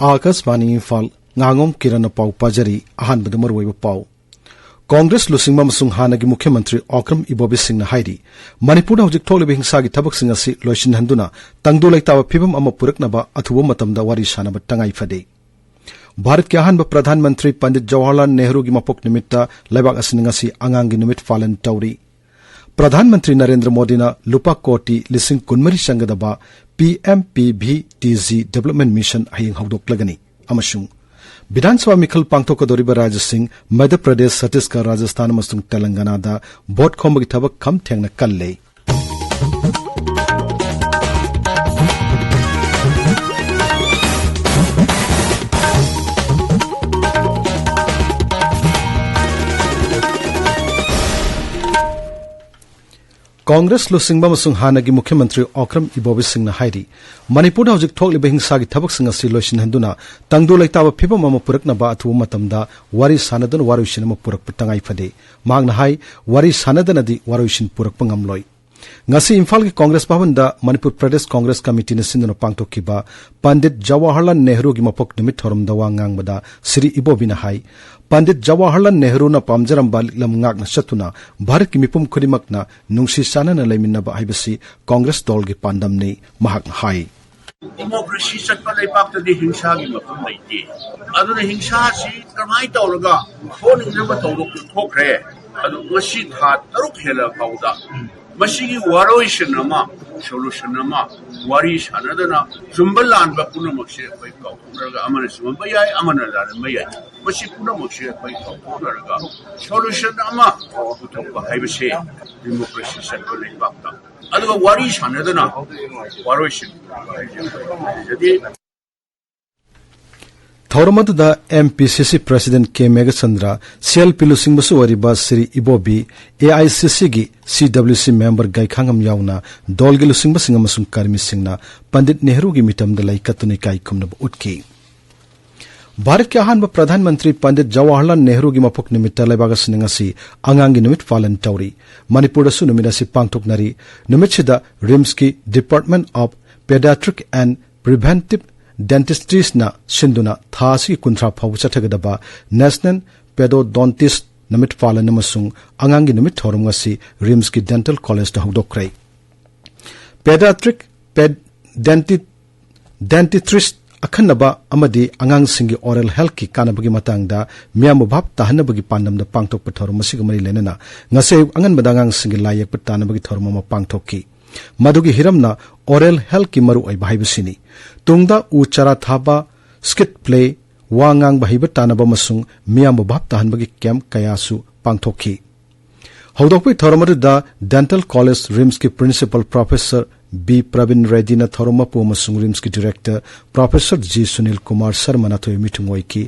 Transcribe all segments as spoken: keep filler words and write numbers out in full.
ꯑꯥꯀꯥꯁꯕꯥꯅꯤ ꯏꯝꯐꯥꯜ, ꯉꯥꯉꯣꯝ ꯀꯤꯔꯟꯅ ꯄꯥꯎ ꯄꯥꯖꯔꯤ꯫ ꯑꯍꯥꯟꯕꯗ ꯃꯔꯨꯑꯣꯏꯕ ꯄꯥꯎ꯫ ꯀꯣꯡꯒ꯭ꯔꯦꯁ ꯂꯨꯆꯤꯡꯕ ꯑꯃꯁꯨꯡ ꯍꯥꯟꯅꯒꯤ ꯃꯨꯈ꯭ꯌ ꯃꯟꯇ꯭ꯔꯤ ꯑꯣꯀ꯭ꯔꯝ ꯏꯕꯣꯕꯤ ꯁꯤꯡꯅ ꯍꯥꯏꯔꯤ, ꯃꯅꯤꯄꯨꯔꯗ ꯍꯧꯖꯤꯛ ꯊꯣꯛꯂꯤꯕ ꯍꯤꯡꯁꯥꯒꯤ ꯊꯕꯛꯁꯤꯡ ꯑꯁꯤ ꯂꯣꯏꯁꯤꯟꯍꯟꯗꯨꯅ ꯇꯪꯗꯨ ꯂꯩꯇꯥꯕ ꯐꯤꯕꯝ ꯑꯃ ꯄꯨꯔꯛꯅꯕ ꯑꯊꯨꯕ ꯃꯇꯝꯗ ꯋꯥꯔꯤ ꯁꯥꯅꯕ ꯇꯉꯥꯏ ꯐꯗꯦ꯫ ꯚꯥꯔꯠꯀꯤ ꯑꯍꯥꯟꯕ ꯄ꯭ꯔꯙꯥꯟ ꯃꯟꯇ꯭ꯔꯤ ꯄꯟꯗꯤꯠ ꯖꯋꯥꯍꯔꯂꯥꯜ ꯅꯦꯍꯔꯨꯒꯤ ꯃꯄꯣꯛ ꯅꯨꯃꯤꯠꯇ ꯂꯩꯕꯥꯛ ꯑꯁꯤꯅ ꯉꯁꯤ ꯑꯉꯥꯡꯒꯤ ꯅꯨꯃꯤꯠ ꯄꯥꯂꯟ ꯇꯧꯔꯤ꯫ ꯄ꯭ꯔꯙꯥꯟ ꯃꯟꯇ꯭ꯔꯤ ꯅꯔꯦꯟꯗ꯭ꯔ ꯃꯣꯗꯤꯅ ꯂꯨꯄꯥ ꯀꯣꯇꯤ ꯂꯤꯁꯤꯡ ꯀꯨꯟꯃꯔꯤ ꯆꯪꯒꯗꯕ P M P V T G Development Mission ꯍꯌꯦꯡ ꯍꯧꯗꯣꯛꯂꯒꯅꯤ꯫ ꯑꯃꯁꯨꯡ ꯕꯤꯙꯥꯟ ꯁꯚꯥ ꯃꯤꯈꯜ ꯄꯥꯡꯊꯣꯛꯀꯗꯧꯔꯤꯕ ꯔꯥꯖ꯭ꯌꯁꯤꯡ ꯃꯙ꯭ꯌ ꯄ꯭ꯔꯗꯦꯁ, ꯁꯠꯇꯤꯁꯒꯔ, ꯔꯥꯖꯁꯊꯥꯟ ꯑꯃꯁꯨꯡ ꯇꯦꯂꯪꯒꯅꯥꯗ ꯚꯣꯠ ꯈꯣꯝꯕꯒꯤ ꯊꯕꯛ ꯈꯝ ꯊꯦꯡꯅ ꯀꯜꯂꯦ꯫ ꯀꯣꯡꯒ꯭ꯔꯦꯁ ꯂꯨꯆꯤꯡꯕ ꯑꯃꯁꯨꯡ ꯍꯥꯟꯅꯒꯤ ꯃꯨꯈ꯭ꯌ ꯃꯟꯇ꯭ꯔꯤ ꯑꯣꯀ꯭ꯔꯝ ꯏꯕꯣꯕꯤ ꯁꯤꯡꯅ ꯍꯥꯏꯔꯤ, ꯃꯅꯤꯄꯨꯔꯗ ꯍꯧꯖꯤꯛ ꯊꯣꯛꯂꯤꯕ ꯍꯤꯡꯁꯥꯒꯤ ꯊꯕꯛꯁꯤꯡ ꯑꯁꯤ ꯂꯣꯏꯁꯤꯟꯍꯟꯗꯨꯅ ꯇꯪꯗꯨ ꯂꯩꯇꯥꯕ ꯐꯤꯕꯝ ꯑꯃ ꯄꯨꯔꯛꯅꯕ ꯑꯊꯨꯕ ꯃꯇꯝꯗ ꯋꯥꯔꯤ ꯁꯥꯟꯅꯗꯨꯅ ꯋꯥꯔꯣꯏꯁꯤꯟ ꯑꯃ ꯄꯨꯔꯛꯄ ꯇꯉꯥꯏ ꯐꯗꯦ꯫ ꯃꯍꯥꯛꯅ ꯍꯥꯏ, ꯋꯥꯔꯤ ꯁꯥꯟꯅꯗꯅꯗꯤ ꯋꯥꯔꯣꯏꯁꯤꯟ ꯄꯨꯔꯛꯄ ꯉꯝꯂꯣꯏ꯫ ꯉꯁꯤ ꯏꯝꯐꯥꯜꯒꯤ ꯀꯣꯡꯒ꯭ꯔꯦꯁ ꯚꯕꯟꯗ ꯃꯅꯤꯄꯨꯔ ꯄ꯭ꯔꯗꯦꯁ ꯀꯣꯡꯒ꯭ꯔꯦꯁ ꯀꯃꯤꯇꯤꯅ ꯁꯤꯟꯗꯨꯅ ꯄꯥꯡꯊꯣꯛꯈꯤꯕ ꯄꯟꯗꯤꯠ ꯖꯋꯥꯍꯔꯂꯥꯜ ꯅꯦꯍꯔꯨꯒꯤ ꯃꯄꯣꯛ ꯅꯨꯃꯤꯠ ꯊꯧꯔꯝꯗ ꯋꯥ ꯉꯥꯡꯕꯗ ꯁ꯭ꯔꯤ ꯏꯕꯣꯕꯤꯅ ꯍꯥꯏ, ꯄꯟꯗꯤꯠ ꯖꯋꯥꯍꯔꯂꯥꯜ ꯅꯦꯍꯔꯨꯅ ꯄꯥꯝꯖꯔꯝꯕ ꯂꯤꯛꯂꯝ ꯉꯥꯛꯅ ꯆꯠꯇꯨꯅ ꯚꯥꯔꯠꯀꯤ ꯃꯤꯄꯨꯝ ꯈꯨꯗꯤꯡꯃꯛꯅ ꯅꯨꯡꯁꯤ ꯆꯥꯟꯅꯅ ꯂꯩꯃꯤꯟꯅꯕ ꯍꯥꯏꯕꯁꯤ ꯀꯣꯡꯒ꯭ꯔꯦꯁ ꯗꯣꯜꯒꯤ ꯄꯥꯟꯗꯝꯅꯤ꯫ ꯃꯍꯥꯛꯅ ꯍꯥꯏ, ꯗꯦꯃꯣꯀ꯭ꯔꯦꯁꯤ ꯆꯠꯄ ꯂꯩꯕꯥꯛꯇꯗꯤ ꯍꯤꯡꯁꯥꯒꯤ ꯃꯐꯝ ꯂꯩꯇꯦ꯫ ꯑꯗꯨꯅ ꯍꯤꯡꯁꯥꯁꯤ ꯀꯃꯥꯏꯅ ꯇꯧꯔꯒ ꯊꯣꯛꯅꯤꯡꯅꯕ ꯊꯧꯗꯣꯛꯇꯨ ꯊꯣꯛꯈ꯭ꯔꯦ꯫ ꯑꯗꯨ ꯉꯁꯤ ꯊꯥ ꯇꯔꯨꯛ ꯍꯦꯜꯂ ꯐꯥꯎꯗ ꯃꯁꯤꯒꯤ ꯋꯥꯔꯣꯏꯁꯤꯟ ꯑꯃ, ꯁꯣꯂꯨꯁꯟ ꯑꯃ, ꯋꯥꯔꯤ ꯁꯥꯟꯅꯗꯅ ꯆꯨꯝꯕ ꯂꯥꯟꯕ ꯄꯨꯝꯅꯃꯛꯁꯦ ꯑꯩꯈꯣꯏ ꯀꯥꯎꯊꯣꯛꯅꯔꯒ, ꯑꯃꯅ ꯆꯨꯝꯃꯝꯕ ꯌꯥꯏ, ꯑꯃꯅ ꯂꯥꯜꯂꯝꯕ ꯌꯥꯏ, ꯃꯁꯤ ꯄꯨꯝꯅꯃꯛꯁꯦ ꯑꯩꯈꯣꯏ ꯀꯥꯎꯊꯣꯛꯅꯔꯒ ꯁꯣꯂꯨꯁꯟ ꯑꯃ ꯄꯨꯊꯣꯛꯄ ꯍꯥꯏꯕꯁꯦ ꯗꯦꯃꯣꯀ꯭ꯔꯦꯁꯤ ꯆꯠꯄ ꯂꯩꯕꯥꯛꯇ, ꯑꯗꯨꯒ ꯋꯥꯔꯤ ꯁꯥꯟꯅꯗꯅ ꯋꯥꯔꯣꯏꯁꯤꯟ ꯍꯥꯏꯖꯗꯦ꯫ ꯊꯧꯔꯝ ꯑꯗꯨꯗ M P C C President K Meghachandra, C L P ꯂꯨꯆꯤꯡꯕꯁꯨ ꯑꯣꯏꯔꯤꯕ ꯁ꯭ꯔꯤ ꯏꯕꯣꯕꯤ, A I C C ꯒꯤ C W C member ꯒꯩꯈꯥꯉꯝ ꯌꯥꯎꯅ ꯗꯣꯜꯒꯤ ꯂꯨꯆꯤꯡꯕꯁꯤꯡ ꯑꯃꯁꯨꯡ ꯀꯔꯃꯤꯁꯤꯡꯅ ꯄꯟꯗꯤꯠ ꯅꯦꯍꯔꯨꯒꯤ ꯃꯤꯇꯝꯗ ꯂꯩ ꯀꯠꯇꯨꯅ ꯏꯀꯥꯏ ꯈꯨꯝꯅꯕ ꯎꯠꯈꯤ꯫ ꯚꯥꯔꯠꯀꯤ ꯑꯍꯥꯟꯕ ꯄ꯭ꯔꯙꯥꯟ ꯃꯟꯇ꯭ꯔꯤ ꯄꯟꯗꯤꯠ ꯖꯋꯥꯍꯔꯂꯥꯜ ꯅꯦꯍꯔꯨꯒꯤ ꯃꯄꯣꯛ ꯅꯨꯃꯤꯠꯇ ꯂꯩꯕꯥꯛ ꯑꯁꯤꯅ ꯉꯁꯤ ꯑꯉꯥꯡꯒꯤ ꯅꯨꯃꯤꯠ ꯄꯥꯂꯟ ꯇꯧꯔꯤ꯫ ꯃꯅꯤꯄꯨꯔꯗꯁꯨ ꯅꯨꯃꯤꯠ ꯑꯁꯤ ꯄꯥꯡꯊꯣꯛꯅꯔꯤ꯫ ꯅꯨꯃꯤꯠꯁꯤꯗ ꯔꯤꯝꯁꯀꯤ Department of Pediatric and Preventive Dentistries-ꯅ ꯁꯤꯟꯗꯨꯅ ꯊꯥ ꯑꯁꯤꯒꯤ ꯀꯨꯟꯊ꯭ꯔꯥ ꯐꯥꯎꯕ ꯆꯠꯊꯒꯗꯕ National Pediodontist ꯅꯨꯃꯤꯠ ꯄꯥꯂꯟ ꯑꯃꯁꯨꯡ ꯑꯉꯥꯡꯒꯤ ꯅꯨꯃꯤꯠ ꯊꯧꯔꯝ ꯑꯁꯤ RIMS-ꯀꯤ Dental College-ꯇ ꯍꯧꯗꯣꯛꯈ꯭ꯔꯦ꯫ Pediatric, ped-, denti-, dentistries ꯑꯈꯟꯅꯕ ꯑꯃꯗꯤ ꯑꯉꯥꯡꯁꯤꯡꯒꯤ oral health-ꯀꯤ ꯀꯥꯟꯅꯕꯒꯤ ꯃꯇꯥꯡꯗ ꯃꯤꯌꯥꯝꯕꯨ ꯚꯥꯞ ꯇꯥꯍꯟꯅꯕꯒꯤ ꯄꯥꯟꯗꯝꯗ ꯄꯥꯡꯊꯣꯛꯄ ꯊꯧꯔꯝ ꯑꯁꯤꯒ ꯃꯔꯤ ꯂꯩꯅꯅ ꯉꯁꯤ ꯑꯌꯨꯛ ꯑꯉꯟꯕꯗ ꯑꯉꯥꯡꯁꯤꯡꯒꯤ ꯂꯥꯏ ꯌꯦꯛꯄ ꯇꯥꯟꯅꯕꯒꯤ ꯊꯧꯔꯝ ꯑꯃ ꯄꯥꯡꯊꯣꯛꯈꯤ꯫ ꯃꯗꯨꯒꯤ ꯍꯤꯔꯝꯅ oral health-ꯀꯤ ꯃꯔꯨꯑꯣꯏꯕ ꯍꯥꯏꯕꯁꯤꯅꯤ꯫ ꯇꯨꯡꯗ ꯎ ꯆꯥꯔꯥ ꯊꯥꯕ, skit play, ꯋꯥ ꯉꯥꯡꯕ ꯍꯩꯕ ꯇꯥꯟꯅꯕ ꯑꯃꯁꯨꯡ ꯃꯤꯌꯥꯝꯕꯨ ꯚꯥꯞ ꯇꯥꯍꯟꯕꯒꯤ camp ꯀꯌꯥꯁꯨ ꯄꯥꯡꯊꯣꯛꯈꯤ꯫ ꯍꯧꯗꯣꯛꯄꯒꯤ ꯊꯧꯔꯝ ꯑꯗꯨꯗ Dental College RIMS-ꯀꯤ Principal Professor B Praveen ꯔꯦꯗꯤꯅ ꯊꯧꯔꯝ ꯃꯄꯨ ꯑꯃꯁꯨꯡ RIMS-ꯀꯤ Director Professor G Sunil Kumar ꯁꯔꯃꯅ ꯑꯊꯣꯏꯕ ꯃꯤꯊꯨꯡ ꯑꯣꯏꯈꯤ꯫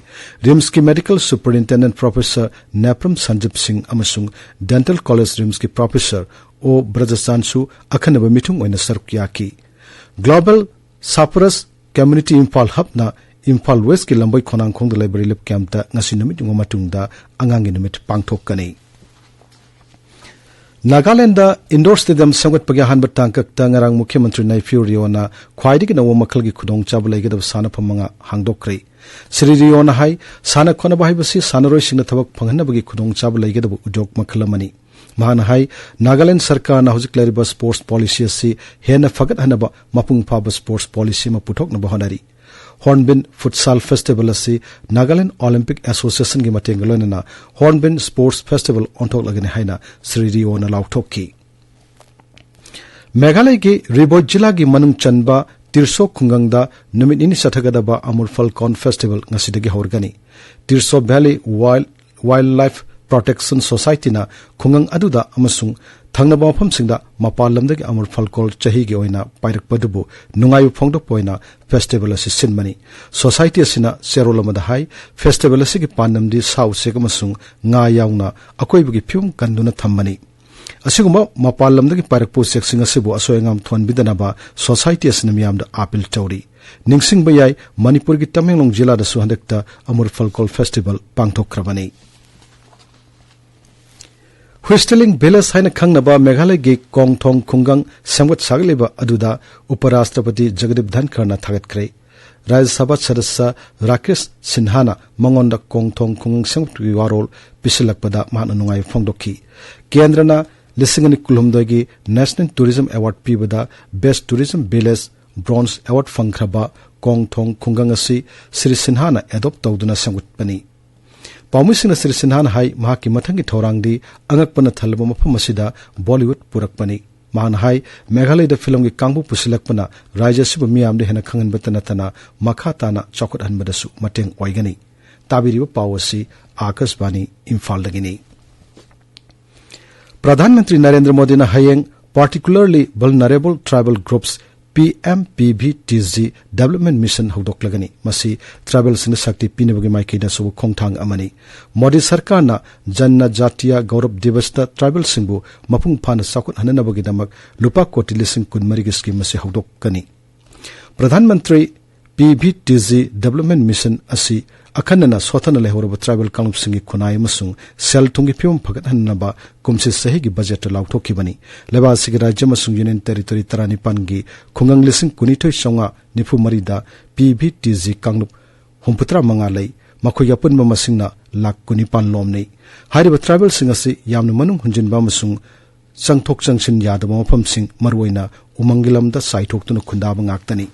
RIMS-ꯀꯤ Medical Superintendent Professor ꯅꯦꯄ꯭ꯔꯝ ꯁꯟꯖꯤꯞ ꯁꯤꯡ ꯑꯃꯁꯨꯡ Dental College RIMS-ꯀꯤ Professor ꯑꯣ ꯕ꯭ꯔꯖꯆꯥꯟꯁꯨ ꯑꯈꯟꯅꯕ ꯃꯤꯊꯨꯡ ꯑꯣꯏꯅ ꯁꯔꯨꯛ ꯌꯥꯈꯤ꯫ Global Sapphires Community Imphal Hub-ꯅ Imphal West-ꯀꯤ ꯂꯝꯕꯣꯏ ꯈꯣꯡꯅꯥꯡꯈꯣꯡꯗ ꯂꯩꯕ relief camp-ꯇ ꯉꯁꯤ ꯅꯨꯃꯤꯠ ꯌꯨꯡꯕ ꯃꯇꯨꯡꯗ ꯑꯉꯥꯡꯒꯤ ꯅꯨꯃꯤꯠ ꯄꯥꯡꯊꯣꯛꯀꯅꯤ꯫ ꯅꯥꯒꯥꯂꯦꯟꯗ indoor stadium ꯁꯦꯝꯒꯠꯄꯒꯤ ꯑꯍꯥꯟꯕ ꯇꯥꯡꯀꯛꯇ ꯉꯔꯥꯡ ꯃꯨꯈ꯭ꯌ ꯃꯟꯇ꯭ꯔꯤ ꯅꯥꯏꯐꯤꯌꯨ ꯔꯤꯑꯣꯅ ꯈ꯭ꯋꯥꯏꯗꯒꯤ ꯅꯧꯕ ꯃꯈꯜꯒꯤ ꯈꯨꯗꯣꯡꯆꯥꯕ ꯂꯩꯒꯗꯕ ꯁꯥꯟꯅꯐꯝ ꯃꯉꯥ ꯍꯥꯡꯗꯣꯛꯈ꯭ꯔꯦ꯫ ꯁ꯭ꯔꯤ ꯔꯤꯑꯣꯅ ꯍꯥꯏ, ꯁꯥꯟꯅ ꯈꯣꯠꯅꯕ ꯍꯥꯏꯕꯁꯤ ꯁꯥꯟꯅꯔꯣꯏꯁꯤꯡꯅ ꯊꯕꯛ ꯐꯪꯍꯟꯅꯕꯒꯤ ꯈꯨꯗꯣꯡꯆꯥꯕ ꯂꯩꯒꯗꯕ ꯎꯗ꯭ꯌꯣꯛ ꯃꯈꯜ ꯑꯃꯅꯤ꯫ ꯃꯍꯥꯛꯅ ꯍꯥꯏ, ꯅꯥꯒꯥꯂꯦꯟ ꯁꯔꯀꯥꯔꯅ ꯍꯧꯖꯤꯛ ꯂꯩꯔꯤꯕ sports policy ꯑꯁꯤ ꯍꯦꯟꯅ ꯐꯒꯠꯍꯟꯅꯕ ꯃꯄꯨꯡ ꯐꯥꯕ sports policy ꯑꯃ ꯄꯨꯊꯣꯛꯅꯕ ꯍꯣꯠꯅꯔꯤ꯫ Hornbill Futsal Festival ꯑꯁꯤ Nagaland Olympic Association-ꯒꯤ ꯃꯇꯦꯡꯒ ꯂꯣꯏꯅꯅ Hornbill Sports Festival ꯑꯣꯟꯊꯣꯛꯂꯒꯅꯤ ꯍꯥꯏꯅ ꯁ꯭ꯔꯤ ꯔꯤꯑꯣꯅ ꯂꯥꯎꯊꯣꯛꯈꯤ꯫ ꯃꯦꯘꯥꯂꯌꯒꯤ ꯔꯤꯕꯣꯏ ꯖꯤꯂꯥꯒꯤ ꯃꯅꯨꯡ ꯆꯟꯕ ꯇꯤꯔꯁꯣ ꯈꯨꯡꯒꯪꯗ ꯅꯨꯃꯤꯠ ꯅꯤꯅꯤ ꯆꯠꯊꯒꯗꯕ Amur Falcon Festival ꯉꯁꯤꯗꯒꯤ ꯍꯧꯔꯒꯅꯤ꯫ ꯇꯤꯔꯁꯣ Valley Wild Wildlife Protection Society-ꯅ ꯈꯨꯡꯒꯪ ꯑꯗꯨꯗ ꯑꯃꯁꯨꯡ ꯊꯪꯅꯕ ꯃꯐꯝꯁꯤꯡꯗ ꯃꯄꯥꯟ ꯂꯝꯗꯒꯤ Amur Falcon ꯆꯍꯤꯒꯤ ꯑꯣꯏꯅ ꯄꯥꯏꯔꯛꯄ ꯑꯗꯨꯕꯨ ꯅꯨꯡꯉꯥꯏꯕ ꯐꯣꯡꯗꯣꯛꯄ ꯑꯣꯏꯅ festival ꯑꯁꯤ ꯁꯤꯟꯕꯅꯤ꯫ Society ꯑꯁꯤꯅ ꯆꯦꯔꯣꯜ ꯑꯃꯗ ꯍꯥꯏ, festival ꯑꯁꯤꯒꯤ ꯄꯥꯟꯗꯝꯗꯤ ꯁꯥ ꯎꯆꯦꯛ ꯑꯃꯁꯨꯡ ꯉꯥ ꯌꯥꯎꯅ ꯑꯀꯣꯏꯕꯒꯤ ꯐꯤꯕꯝ ꯀꯟꯗꯨꯅ ꯊꯝꯕꯅꯤ꯫ ꯑꯁꯤꯒꯨꯝꯕ ꯃꯄꯥꯟ ꯂꯝꯗꯒꯤ ꯄꯥꯏꯔꯛꯄ ꯎꯆꯦꯛꯁꯤꯡ ꯑꯁꯤꯕꯨ ꯑꯁꯣꯏ ꯑꯉꯥꯝ ꯊꯣꯛꯍꯟꯕꯤꯗꯅꯕ society ꯑꯁꯤꯅ ꯃꯤꯌꯥꯝꯗ appeal ꯇꯧꯔꯤ꯫ ꯅꯤꯡꯁꯤꯡꯕ ꯌꯥꯏ, ꯃꯅꯤꯄꯨꯔꯒꯤ ꯇꯃꯦꯡꯂꯣꯡ ꯖꯤꯂꯥꯗꯁꯨ ꯍꯟꯗꯛꯇ Amur Falcon Festival ꯄꯥꯡꯊꯣꯛꯈ꯭ꯔꯕꯅꯤ꯫ Whistling Village ꯍꯥꯏꯅ ꯈꯪꯅꯕ ꯃꯦꯘꯥꯂꯌꯒꯤ ꯀꯣꯡꯊꯣꯡ ꯈꯨꯡꯒꯪ ꯁꯦꯝꯒꯠ ꯁꯥꯒꯠꯂꯤꯕ ꯑꯗꯨꯗ ꯎꯄ ꯔꯥꯁꯇ꯭ꯔꯄꯇꯤ ꯖꯒꯗꯤꯞ ꯙꯟꯈꯔꯅ ꯊꯥꯒꯠꯈ꯭ꯔꯦ꯫ ꯔꯥꯖ꯭ꯌ ꯁꯚꯥ ꯁꯗꯁ꯭ꯌ ꯔꯥꯀꯦꯁ ꯁꯤꯟꯍꯥꯅ ꯃꯉꯣꯟꯗ ꯀꯣꯡꯊꯣꯡ ꯈꯨꯡꯒꯪ ꯁꯦꯝꯒꯠꯄꯒꯤ ꯋꯥꯔꯣꯜ ꯄꯤꯁꯤꯜꯂꯛꯄꯗ ꯃꯍꯥꯛꯅ ꯅꯨꯡꯉꯥꯏꯕ ꯐꯣꯡꯗꯣꯛꯈꯤ꯫ ꯀꯦꯟꯗ꯭ꯔꯅ ꯂꯤꯁꯤꯡ ꯑꯅꯤ ꯀꯨꯟꯍꯨꯝꯗꯣꯏꯒꯤ National Tourism Award ꯄꯤꯕꯗ Best Tourism Village Bronze Award ꯐꯪꯈ꯭ꯔꯕ ꯀꯣꯡꯊꯣꯡ ꯈꯨꯡꯒꯪ ꯑꯁꯤ ꯁ꯭ꯔꯤ ꯁꯤꯟꯍꯥꯅ adopt ꯇꯧꯗꯨꯅ ꯁꯦꯝꯒꯠꯄꯅꯤ꯫ ꯄꯥꯎꯃꯤꯁꯤꯡꯅ ꯁ꯭ꯔꯤ ꯁꯤꯟꯍꯥꯅ ꯍꯥꯏ, ꯃꯍꯥꯛꯀꯤ ꯃꯊꯪꯒꯤ ꯊꯧꯔꯥꯡꯗꯤ ꯑꯉꯛꯄꯅ ꯊꯜꯂꯕ ꯃꯐꯝ ꯑꯁꯤꯗ ꯕꯣꯂꯤꯋꯨꯗ ꯄꯨꯔꯛꯄꯅꯤ꯫ ꯃꯍꯥꯛꯅ ꯍꯥꯏ, ꯃꯦꯘꯥꯂꯌꯗ ꯐꯤꯂꯝꯒꯤ ꯀꯥꯡꯕꯨ ꯄꯨꯁꯤꯜꯂꯛꯄꯅ ꯔꯥꯖ꯭ꯌ ꯑꯁꯤꯕꯨ ꯃꯤꯌꯥꯝꯗ ꯍꯦꯟꯅ ꯈꯪꯍꯟꯕꯇ ꯅꯠꯇꯅ ꯃꯈꯥ ꯇꯥꯅ ꯆꯥꯎꯈꯠꯍꯟꯕꯗꯁꯨ ꯃꯇꯦꯡ ꯑꯣꯏꯒꯅꯤ꯫ ꯇꯥꯕꯤꯔꯤꯕ ꯄꯥꯎ ꯑꯁꯤ ꯑꯥꯀꯥꯁꯕꯥꯅꯤ ꯏꯝꯐꯥꯜꯗꯒꯤꯅꯤ꯫ ꯄ꯭ꯔꯙꯥꯟ ꯃꯟꯇ꯭ꯔꯤ ꯅꯔꯦꯟꯗ꯭ꯔ ꯃꯣꯗꯤꯅ ꯍꯌꯦꯡ Particularly Vulnerable Tribal Groups, P M P V T G Development Mission ꯍꯧꯗꯣꯛꯂꯒꯅꯤ꯫ ꯃꯁꯤ ꯇ꯭ꯔꯥꯏꯕꯦꯜꯁꯤꯡꯗ ꯁꯛꯇꯤ ꯄꯤꯅꯕꯒꯤ ꯃꯥꯏꯀꯩꯗ ꯑꯆꯧꯕ ꯈꯣꯡꯊꯥꯡ ꯑꯃꯅꯤ꯫ ꯃꯣꯗꯤ ꯁꯔꯀꯥꯔꯅ ꯖꯟꯅ ꯖꯥꯇꯤꯌꯥ ꯒꯧꯔꯕ ꯗꯤꯕꯁꯇ ꯇ꯭ꯔꯥꯏꯕꯦꯜꯁꯤꯡꯕꯨ ꯃꯄꯨꯡ ꯐꯥꯅ ꯆꯥꯎꯈꯠꯍꯟꯅꯕꯒꯤꯗꯃꯛ ꯂꯨꯄꯥ ꯀꯣꯇꯤ ꯂꯤꯁꯤꯡ ꯀꯨꯟꯃꯔꯤꯒꯤ ꯁ꯭ꯀꯤꯝ ꯑꯁꯤ ꯍꯧꯗꯣꯛꯀꯅꯤ꯫ Pradhan Mantri P V T G Development Mission ꯑꯁꯤ ꯑꯈꯟꯅꯅ ꯁꯣꯠꯊꯅ ꯂꯩꯍꯧꯔꯕ ꯇ꯭ꯔꯥꯏꯕꯦꯜ ꯀꯥꯡꯂꯨꯞꯁꯤꯡꯒꯤ ꯈꯨꯟꯅꯥꯏ ꯑꯃꯁꯨꯡ ꯁꯦꯜ ꯊꯨꯝꯒꯤ ꯐꯤꯕꯝ ꯐꯒꯠꯍꯟꯅꯕ ꯀꯨꯝꯁꯤ ꯆꯍꯤꯒꯤ ꯕꯖꯦꯠꯇ ꯂꯥꯎꯊꯣꯛꯈꯤꯕꯅꯤ꯫ ꯂꯩꯕꯥꯛ ꯑꯁꯤꯒꯤ ꯔꯥꯖ꯭ꯌ ꯑꯃꯁꯨꯡ ꯌꯨꯅꯤꯌꯟ ꯇꯦꯔꯤꯇꯣꯔꯤ ꯇꯔꯥꯅꯤꯄꯥꯟꯒꯤ ꯈꯨꯡꯒꯪ ꯂꯤꯁꯤꯡ ꯀꯨꯟꯅꯤꯊꯣꯏ ꯆꯥꯝꯃꯉꯥ ꯅꯤꯐꯨ ꯃꯔꯤꯗ P V T G ꯀꯥꯡꯂꯨꯞ ꯍꯨꯝꯐꯨꯇꯔꯥ ꯃꯉꯥ ꯂꯩ꯫ ꯃꯈꯣꯏꯒꯤ ꯑꯄꯨꯟꯕ ꯃꯁꯤꯡꯅ ꯂꯥꯈ ꯀꯨꯟꯅꯤꯄꯥꯟ ꯂꯣꯝꯅꯤ꯫ ꯍꯥꯏꯔꯤꯕ ꯇ꯭ꯔꯥꯏꯕꯦꯜꯁꯤꯡ ꯑꯁꯤ ꯌꯥꯝꯅ ꯃꯅꯨꯡ ꯍꯨꯟꯖꯤꯟꯕ ꯑꯃꯁꯨꯡ ꯆꯪꯊꯣꯛ ꯆꯪꯁꯤꯟ ꯌꯥꯗꯕ ꯃꯐꯝꯁꯤꯡ, ꯃꯔꯨꯑꯣꯏꯅ ꯎꯃꯪꯒꯤ ꯂꯝꯗ ꯆꯥꯏꯊꯣꯛꯇꯨꯅ ꯈꯨꯟꯗꯥꯕ ꯉꯥꯛꯇꯅꯤ꯫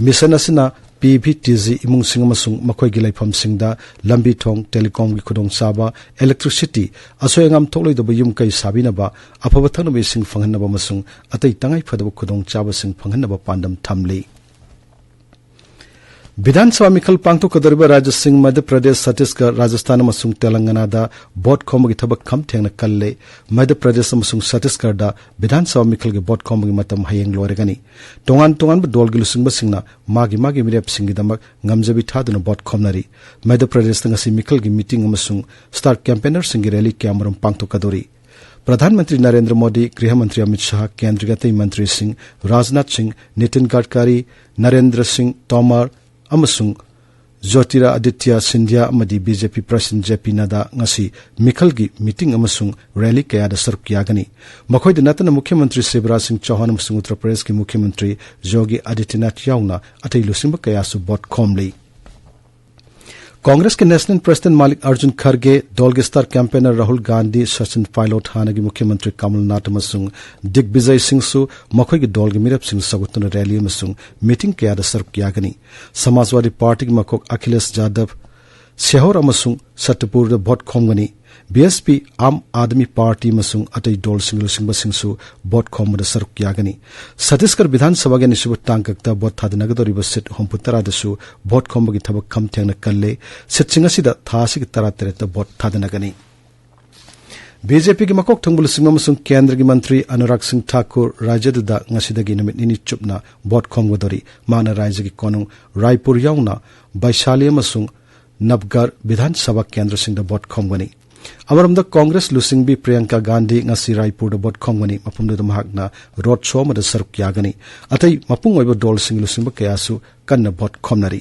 ꯃꯤꯁꯟ ꯑꯁꯤꯅ P V T G ꯏꯃꯨꯡꯁꯤꯡ ꯑꯃꯁꯨꯡ ꯃꯈꯣꯏꯒꯤ ꯂꯩꯐꯝꯁꯤꯡꯗ ꯂꯝꯕꯤ ꯊꯣꯡ, ꯇꯦꯂꯤꯀꯣꯝꯒꯤ ꯈꯨꯗꯣꯡꯆꯥꯕ, electricity, ꯑꯁꯣꯏ ꯑꯉꯥꯝ ꯊꯣꯛꯂꯣꯏꯗꯕ ꯌꯨꯝ ꯀꯩ ꯁꯥꯕꯤꯅꯕ, ꯑꯐꯕ ꯊꯛꯅꯕ ꯏꯁꯤꯡ ꯐꯪꯍꯟꯅꯕ ꯑꯃꯁꯨꯡ ꯑꯇꯩ ꯇꯉꯥꯏ ꯐꯗꯕ ꯈꯨꯗꯣꯡꯆꯥꯕꯁꯤꯡ ꯐꯪꯍꯟꯅꯕ ꯄꯥꯟꯗꯝ ꯊꯝꯂꯤ꯫ ꯕꯤꯙꯥꯟ ꯁꯚꯥ ꯃꯤꯈꯜ ꯄꯥꯡꯊꯣꯛꯀꯗꯧꯔꯤꯕ ꯔꯥꯖ꯭ꯌꯁꯤꯡ ꯃꯙ꯭ꯌ ꯄ꯭ꯔꯗꯦꯁ, ꯁꯠꯇꯤꯁꯒꯔ, ꯔꯥꯖꯁꯊꯥꯟ ꯑꯃꯁꯨꯡ ꯇꯦꯂꯪꯒꯅꯥꯗ ꯚꯣꯠ ꯈꯣꯝꯕꯒꯤ ꯊꯕꯛ ꯈꯝ ꯊꯦꯡꯅ ꯀꯜꯂꯦ꯫ ꯃꯙ꯭ꯌ ꯄ꯭ꯔꯗꯦꯁ ꯑꯃꯁꯨꯡ ꯁꯠꯇꯤꯁꯒꯔꯗ ꯕꯤꯙꯥꯟ ꯁꯚꯥ ꯃꯤꯈꯜꯒꯤ ꯚꯣꯠ ꯈꯣꯝꯕꯒꯤ ꯃꯇꯝ ꯍꯌꯦꯡ ꯂꯣꯏꯔꯒꯅꯤ꯫ ꯇꯣꯉꯥꯟ ꯇꯣꯉꯥꯟꯕ ꯗꯣꯜꯒꯤ ꯂꯨꯆꯤꯡꯕꯁꯤꯡꯅ ꯃꯥꯒꯤ ꯃꯥꯒꯤ ꯃꯤꯔꯦꯞꯁꯤꯡꯒꯤꯗꯃꯛ ꯉꯝꯖꯕꯤ ꯊꯥꯗꯨꯅ ꯚꯣꯠ ꯈꯣꯝꯅꯔꯤ꯫ ꯃꯙ꯭ꯌ ꯄ꯭ꯔꯗꯦꯁꯇ ꯉꯁꯤ ꯃꯤꯈꯜꯒꯤ ꯃꯤꯇꯤꯡ ꯑꯃꯁꯨꯡ ꯁ꯭ꯇꯥꯔ ꯀꯦꯝꯄꯦꯅꯔꯁꯤꯡꯒꯤ ꯔꯦꯂꯤ ꯀꯌꯥꯃꯔꯨꯝ ꯄꯥꯡꯊꯣꯛꯀꯗꯧꯔꯤ꯫ ꯄ꯭ꯔꯙꯥꯟ ꯃꯟꯇ꯭ꯔꯤ ꯅꯔꯦꯟꯗ꯭ꯔ ꯃꯣꯗꯤ, ꯒ꯭ꯔꯤꯍ ꯃꯟꯇ꯭ꯔꯤ ꯑꯃꯤꯠ ꯁꯥꯍ, ꯀꯦꯟꯗ꯭ꯔꯒꯤ ꯑꯇꯩ ꯃꯟꯇ꯭ꯔꯤꯁꯤꯡ ꯔꯥꯖꯅꯥꯊ ꯁꯤꯡ, ꯅꯤꯇꯤꯟ ꯒꯗꯀꯥꯔꯤ, ꯅꯔꯦꯟꯗ꯭ꯔ ꯁꯤꯡ ꯇꯣꯃꯔ ꯑꯃꯁꯨꯡ ꯖꯣꯇꯤꯔꯥꯗꯤꯇ꯭ꯌ ꯁꯤꯟꯙ꯭ꯌꯥ ꯑꯃꯗꯤ ꯕꯤ ꯖꯦ ꯄꯤ ꯄ꯭ꯔꯁꯤꯗꯦꯟꯠ ꯖꯦ ꯄꯤ ꯅꯗꯥ ꯉꯁꯤ ꯃꯤꯈꯜꯒꯤ ꯃꯤꯇꯤꯡ ꯑꯃꯁꯨꯡ ꯔꯦꯂꯤ ꯀꯌꯥꯗ ꯁꯔꯨꯛ ꯌꯥꯒꯅꯤ꯫ ꯃꯈꯣꯏꯗ ꯅꯠꯇꯅ ꯃꯨꯈ꯭ꯌ ꯃꯟꯇ꯭ꯔꯤ ꯁꯤꯕꯔꯥꯖ ꯁꯤꯡ ꯆꯧꯍꯥꯟ ꯑꯃꯁꯨꯡ ꯎꯠꯇꯔ ꯄ꯭ꯔꯗꯦꯁꯀꯤ ꯃꯨꯈ꯭ꯌ ꯃꯟꯇ꯭ꯔꯤ ꯌꯣꯒꯤ ꯑꯗꯤꯇ꯭ꯌꯅꯥꯊ ꯌꯥꯎꯅ ꯑꯇꯩ ꯂꯨꯆꯤꯡꯕ ꯀꯌꯥꯁꯨ ꯚꯣꯠ ꯈꯣꯝꯂꯤ꯫ ꯀꯣꯡꯒ꯭ꯔꯦꯁꯀꯤ ꯅꯦꯁꯅꯦꯜ ꯄ꯭ꯔꯁꯤꯗꯦꯟꯠ ꯃꯥꯂꯤꯛ ꯑꯔꯖꯨꯟ ꯈꯔꯒꯦ, ꯗꯣꯜꯒꯤ ꯁ꯭ꯇꯥꯔ ꯀꯦꯝꯄꯦꯅꯔ ꯔꯥꯍꯨꯜ ꯒꯥꯟꯙꯤ, ꯁꯆꯤꯟ ꯄꯥꯏꯂꯣꯠ, ꯍꯥꯟꯅꯒꯤ ꯃꯨꯈ꯭ꯌ ꯃꯟꯇ꯭ꯔꯤ ꯀꯃꯜꯅꯥꯊ ꯑꯃꯁꯨꯡ ꯗꯤꯒꯕꯤꯖꯌ ꯁꯤꯡꯁꯨ ꯃꯈꯣꯏꯒꯤ ꯗꯣꯜꯒꯤ ꯃꯤꯔꯦꯞꯁꯤꯡ ꯁꯧꯒꯠꯇꯨꯅ ꯔꯦꯂꯤ ꯑꯃꯁꯨꯡ ꯃꯤꯇꯤꯡ ꯀꯌꯥꯗ ꯁꯔꯨꯛ ꯌꯥꯒꯅꯤ꯫ ꯁꯃꯥꯖꯋꯥꯗꯤ ꯄꯥꯔꯇꯤꯒꯤ ꯃꯀꯣꯛ ꯑꯈꯤꯂꯦꯁ ꯌꯥꯗꯕ ꯁꯦꯍꯣꯔ ꯑꯃꯁꯨꯡ ꯁꯠꯇꯄꯨꯔꯗ vote ꯈꯣꯝꯒꯅꯤ꯫ B S P, Aam Aadmi party ꯑꯃꯁꯨꯡ ꯑꯇꯩ ꯗꯣꯜꯁꯤꯡꯒꯤ ꯂꯨꯆꯤꯡꯕꯁꯤꯡꯁꯨ ꯚꯣꯠ ꯈꯣꯝꯕꯗ ꯁꯔꯨꯛ ꯌꯥꯒꯅꯤ꯫ ꯁꯠꯇꯤꯁꯒꯔ ꯕꯤꯙꯥꯟ ꯁꯚꯥꯒꯤ ꯑꯅꯤꯁꯨꯕ ꯇꯥꯡꯀꯛꯇ ꯚꯣꯠ ꯊꯥꯗꯅꯒꯗꯧꯔꯤꯕ ꯁꯤꯠ ꯍꯨꯝꯐꯨ ꯇꯔꯥꯗꯁꯨ ꯚꯣꯠ ꯈꯣꯝꯕꯒꯤ ꯊꯕꯛ ꯈꯝ ꯊꯦꯡꯅ ꯀꯜꯂꯦ꯫ ꯁꯤꯠꯁꯤꯡ ꯑꯁꯤꯗ ꯊꯥ ꯑꯁꯤꯒꯤ ꯇꯔꯥꯇꯔꯦꯠꯇ ꯚꯣꯠ ꯊꯥꯗꯅꯒꯅꯤ꯫ ꯕꯤ ꯖꯦ ꯄꯤꯒꯤ ꯃꯀꯣꯛ ꯊꯣꯡꯕ ꯂꯨꯆꯤꯡꯕ ꯑꯃꯁꯨꯡ ꯀꯦꯟꯗ꯭ꯔꯒꯤ ꯃꯟꯇ꯭ꯔꯤ ꯑꯅꯨꯔꯥꯒ ꯁꯤꯡ ꯊꯥꯀꯨꯔ ꯔꯥꯖ꯭ꯌꯗꯨꯗ ꯉꯁꯤꯗꯒꯤ ꯅꯨꯃꯤꯠ ꯅꯤꯅꯤ ꯆꯨꯞꯅ ꯚꯣꯠ ꯈꯣꯝꯒꯗꯧꯔꯤ꯫ ꯃꯍꯥꯛꯅ ꯔꯥꯖ꯭ꯌꯒꯤ ꯀꯣꯅꯨꯡ ꯔꯥꯏꯄꯨꯔ ꯌꯥꯎꯅ ꯕꯩꯁꯥꯂꯤ ꯑꯃꯁꯨꯡ ꯅꯕꯒꯔ ꯕꯤꯙꯥꯟ ꯁꯚꯥ ꯀꯦꯟꯗ꯭ꯔꯁꯤꯡꯗ ꯚꯣꯠ ꯈꯣꯝꯒꯅꯤ꯫ ꯑꯃꯔꯣꯝꯗ ꯀꯣꯡꯒ꯭ꯔꯦꯁ ꯂꯨꯆꯤꯡꯕꯤ ꯄ꯭ꯔꯤꯌꯪꯀꯥ ꯒꯥꯟꯙꯤ ꯉꯁꯤ ꯔꯥꯏꯄꯨꯔꯗ ꯚꯣꯠ ꯈꯣꯝꯒꯅꯤ꯫ ꯃꯐꯝꯗꯨꯗ ꯃꯍꯥꯛꯅ ꯔꯣꯗ ꯁꯣ ꯑꯃꯗ ꯁꯔꯨꯛ ꯌꯥꯒꯅꯤ꯫ ꯑꯇꯩ ꯃꯄꯨꯡ ꯑꯣꯏꯕ ꯗꯣꯜꯁꯤꯡꯒꯤ ꯂꯨꯆꯤꯡꯕ ꯀꯌꯥꯁꯨ ꯀꯟꯅ ꯚꯣꯠ ꯈꯣꯝꯅꯔꯤ꯫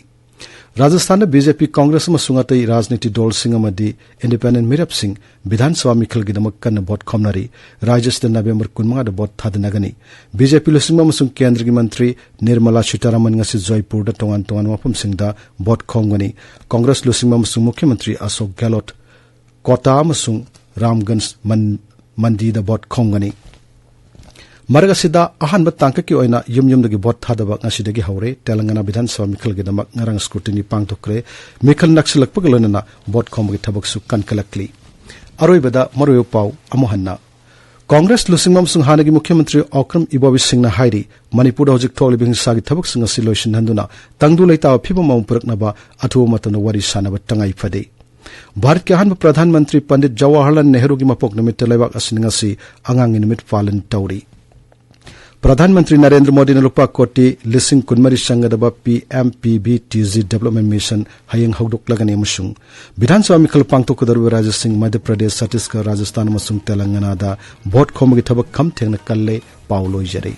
ꯔꯥꯖꯁꯊꯥꯟꯗ ꯕꯤ ꯖꯦ ꯄꯤ, ꯀꯣꯡꯒ꯭ꯔꯦꯁ ꯑꯃꯁꯨꯡ ꯑꯇꯩ ꯔꯥꯖꯅꯤꯇꯤ ꯗꯣꯜꯁꯤꯡ ꯑꯃꯗꯤ ꯏꯟꯗꯤꯄꯦꯟꯗꯦꯟꯠ ꯃꯤꯔꯦꯞꯁꯤꯡ ꯕꯤꯙꯥꯟ ꯁꯚꯥ ꯃꯤꯈꯜꯒꯤꯗꯃꯛ ꯀꯟꯅ ꯚꯣꯠ ꯈꯣꯝꯅꯔꯤ꯫ ꯔꯥꯖ꯭ꯌꯁꯤꯗ ꯅꯕꯦꯝꯕꯔ ꯀꯨꯟꯃꯉꯥꯗ ꯚꯣꯠ ꯊꯥꯗꯅꯒꯅꯤ꯫ ꯕꯤ ꯖꯦ ꯄꯤ ꯂꯨꯆꯤꯡꯕ ꯑꯃꯁꯨꯡ ꯀꯦꯟꯗ꯭ꯔꯒꯤ ꯃꯟꯇ꯭ꯔꯤ ꯅꯤꯔꯃꯂꯥ ꯁꯤꯇꯥꯔꯥꯃꯟ ꯉꯁꯤ ꯖꯣꯏꯄꯨꯔꯗ ꯇꯣꯉꯥꯟ ꯇꯣꯉꯥꯟꯕ ꯃꯐꯝꯁꯤꯡꯗ ꯚꯣꯠ ꯈꯣꯝꯒꯅꯤ꯫ ꯀꯣꯡꯒ꯭ꯔꯦꯁ ꯂꯨꯆꯤꯡꯕ ꯑꯃꯁꯨꯡ ꯃꯨꯈ꯭ꯌ ꯃꯟꯇ꯭ꯔꯤ ꯑꯁꯣꯛ ꯒꯦꯍꯂꯣꯠ ꯀꯣꯇꯥ ꯑꯃꯁꯨꯡ ꯔꯥꯝꯒꯟꯖ ꯃꯟ-, ꯃꯟꯗꯤꯗ ꯚꯣꯠ ꯈꯣꯝꯒꯅꯤ꯫ ꯃꯔꯛ ꯑꯁꯤꯗ ꯑꯍꯥꯟꯕ ꯇꯥꯡꯀꯛꯀꯤ ꯑꯣꯏꯅ ꯌꯨꯝ ꯌꯨꯝꯗꯒꯤ ꯚꯣꯠ ꯊꯥꯗꯕ ꯉꯁꯤꯗꯒꯤ ꯍꯧꯔꯦ꯫ ꯇꯦꯂꯪꯒꯅꯥ ꯕꯤꯙꯥꯟ ꯁꯚꯥ ꯃꯤꯈꯜꯒꯤꯗꯃꯛ ꯉꯔꯥꯡ ꯁ꯭ꯀ꯭ꯔꯨꯇꯤꯅꯤ ꯄꯥꯡꯊꯣꯛꯈ꯭ꯔꯦ꯫ ꯃꯤꯈꯜ ꯅꯛꯁꯤꯜꯂꯛꯄꯒ ꯂꯣꯏꯅꯅ ꯚꯣꯠ ꯈꯣꯝꯕꯒꯤ ꯊꯕꯛꯁꯨ ꯀꯟꯈꯠꯂꯛꯂꯤ꯫ ꯑꯔꯣꯏꯕꯗ ꯃꯔꯨꯑꯣꯏꯕ ꯄꯥꯎ ꯑꯃꯨꯛ ꯍꯟꯅ꯫ ꯀꯣꯡꯒ꯭ꯔꯦꯁ ꯂꯨꯆꯤꯡꯕ ꯑꯃꯁꯨꯡ ꯍꯥꯟꯅꯒꯤ ꯃꯨꯈ꯭ꯌ ꯃꯟꯇ꯭ꯔꯤ ꯑꯣꯀ꯭ꯔꯝ ꯏꯕꯣꯕꯤ ꯁꯤꯡꯅ ꯍꯥꯏꯔꯤ, ꯃꯅꯤꯄꯨꯔꯗ ꯍꯧꯖꯤꯛ ꯊꯣꯛꯂꯤꯕ ꯍꯤꯡꯁꯥꯒꯤ ꯊꯕꯛꯁꯤꯡ ꯑꯁꯤ ꯂꯣꯏꯁꯤꯟꯍꯟꯗꯨꯅ ꯇꯪꯗꯨ ꯂꯩꯇꯥꯕ ꯐꯤꯕꯝ ꯑꯃ ꯄꯨꯔꯛꯅꯕ ꯑꯊꯨꯕ ꯃꯇꯝꯗ ꯋꯥꯔꯤ ꯁꯥꯟꯅꯕ ꯇꯉꯥꯏ ꯐꯗꯦ꯫ ꯚꯥꯔꯠꯀꯤ ꯑꯍꯥꯟꯕ ꯄ꯭ꯔꯙꯥꯟ ꯃꯟꯇ꯭ꯔꯤ ꯄꯟꯗꯤꯠ ꯖꯋꯥꯍꯔꯂꯥꯜ ꯅꯦꯍꯔꯨꯒꯤ ꯃꯄꯣꯛ ꯅꯨꯃꯤꯠꯇ ꯂꯩꯕꯥꯛ ꯑꯁꯤꯅ ꯉꯁꯤ ꯑꯉꯥꯡꯒꯤ ꯅꯨꯃꯤꯠ ꯄꯥꯂꯟ ꯇꯧꯔꯤ꯫ ꯄ꯭ꯔꯙꯥꯟ ꯃꯟꯇ꯭ꯔꯤ ꯅꯔꯦꯟꯗ꯭ꯔ ꯃꯣꯗꯤꯅ ꯂꯨꯄꯥ ꯀꯣꯇꯤ ꯂꯤꯁꯤꯡ ꯀꯨꯟꯃꯔꯤ ꯆꯪꯒꯗꯕ P M P V T G development mission ꯍꯌꯦꯡ ꯍꯧꯗꯣꯛꯂꯒꯅꯤ ꯑꯃꯁꯨꯡ ꯕꯤꯙꯥꯟ ꯁꯚꯥ ꯃꯤꯈꯜ ꯄꯥꯡꯊꯣꯛꯀꯗꯧꯔꯤꯕ ꯔꯥꯖ꯭ꯌꯁꯤꯡ ꯃꯙ꯭ꯌ ꯄ꯭ꯔꯗꯦꯁ, ꯆꯇꯤꯁꯒꯔ, ꯔꯥꯖꯁꯊꯥꯟ ꯑꯃꯁꯨꯡ ꯇꯦꯂꯪꯒꯅꯥꯗ ꯚꯣꯠ ꯈꯣꯝꯕꯒꯤ ꯊꯕꯛ ꯈꯝ ꯊꯦꯡꯅ ꯀꯜꯂꯦ꯫ ꯄꯥꯎ ꯂꯣꯏꯖꯔꯦ꯫